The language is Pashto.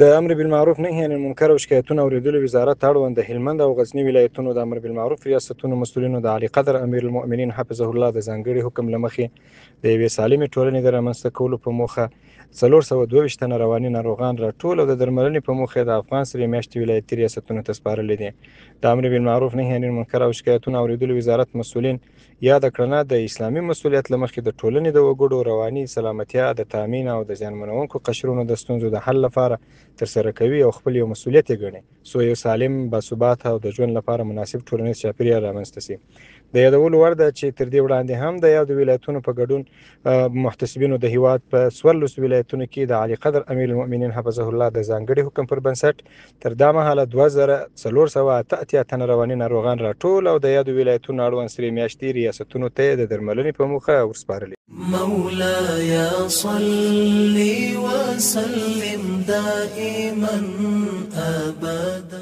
د امر بالمعروف نهی عن المنکر او شکایتونو اورېدلو وزارت اړوند د هلمند او غزني ولایتونو د امر بالمعروف ریاستونو مسؤلینو د عالي قدر امیر المؤمنین حفظه الله د ځانګړي حکم له مخې د یوې سالمې ټولنې د رامنځته کولو په موخه 422 تنه رواني ناروغان راټول او د درملنې په موخه د افغان سرې میاشتې ولایتي ریاستونو ته سپارلي دي. د امر بالمعروف نهی عن المنکر او شکایتونو اورېدلو وزارت مسؤلین یاده کړنه د اسلامي مسؤلیت له مخې د ټولنې د وګړو رواني سلامتیا د تامین او د زیانمنونکو قشرونو د ستونزو د حل لپاره ترسره کوي او خپل یو مسؤلیت یې ګڼي، څو یو سالم، باثباته او د ژوند لپاره مناسب ټولنیز چاپیریال رامنځته شي. د یادولو وړ ده چې تر دې وړاندې هم د یادو ولایتونو په ګډون محتسبینو د هیواد په 14 ولایتونو کې د عالي قدر امیر المؤمنین حفظه الله د ځانګړي حکم پر بنسټ تر دا مهاله 2488 تنه رواني ناروغان راټول او د یادو ولایتونو اړوند سرې میاشتې ریاستونو ته د درملنې په موخه ورسپارلي. مولاي صل وسلم دائما أبدا.